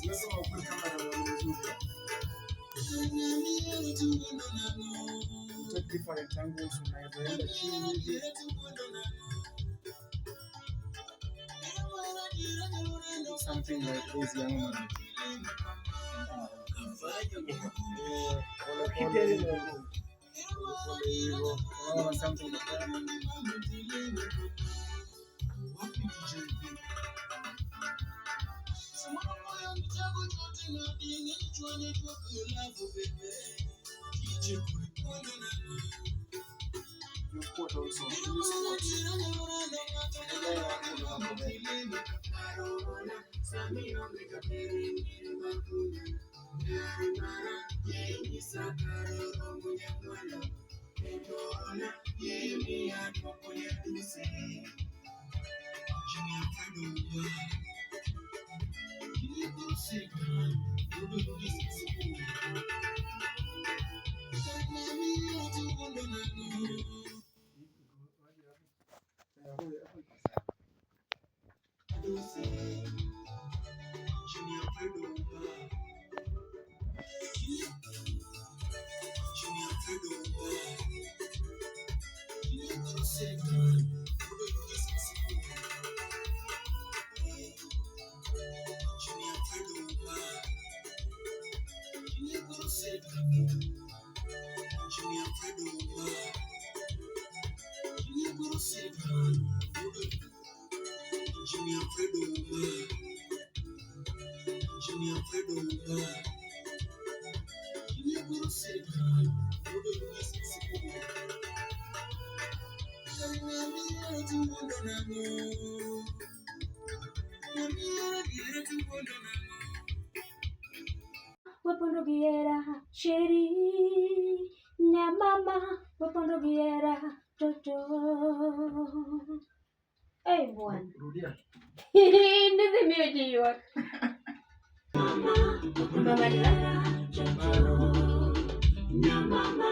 Lazima ukuwe cameraman mzuri. Take different angles, unaweza enda chini hivi. Something like this, young man. Eh, pole pole hivyo. Pole pole hivyo. Unaona something like that. You squat also. You squat. Endelea hapo na mambo mengi. Eh, hapo iko sawa. Wapondo gi hera chérie nyamama wapondo gi hera toto. Hey, bwana. Rudia. Ndizi miyo ji ywak. Mama.